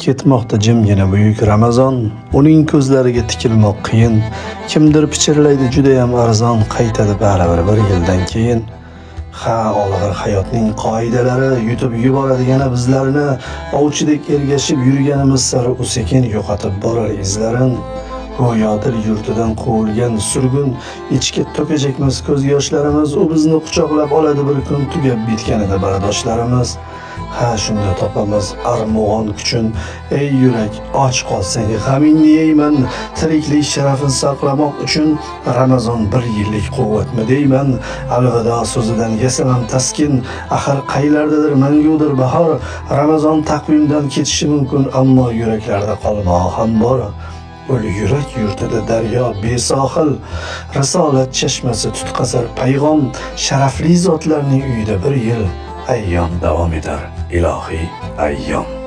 Ketmoqda jimgina buyuk Ramazon, uning ko'zlariga tikilmoq qiyin. Kimdir pichirlaydi judayam arzon, qaytadi baribir bir yildan keyin. Ha, olg'ir hayotning qoidalari yutib yuboradi yana bizlarni. Ovchidek ergashib yurganimiz sari u sekin yo'qotib borar izlarin. Go'yo dil yurtidan quvilgan surgun, ichga to'kajakmiz ko'z yoshlarimiz. U bizni quchoqlab oladi bir kun tugab bitganida bardoshlarimiz. Ha, shunda topamiz armug'on kuchin. Ey yurak, och qolsang g'amingni yeyman, tiriklik sharafin saqlamoq uchun Ramazon bir yillik quvvatmi deyman. Alvido so'zidan yasamam taskin, axir qaylardadir mangudir bahor. Ramazon taqvimdan ketishi mumkin, ammo yuraklarda qolmog'i ham bor. Ul yurak yurtida daryo besohil, risolat chashmasi tutqazar payg'om. Sharafli zotlarning uyida bir yil ayyom davom etar, ilohiy ayyom.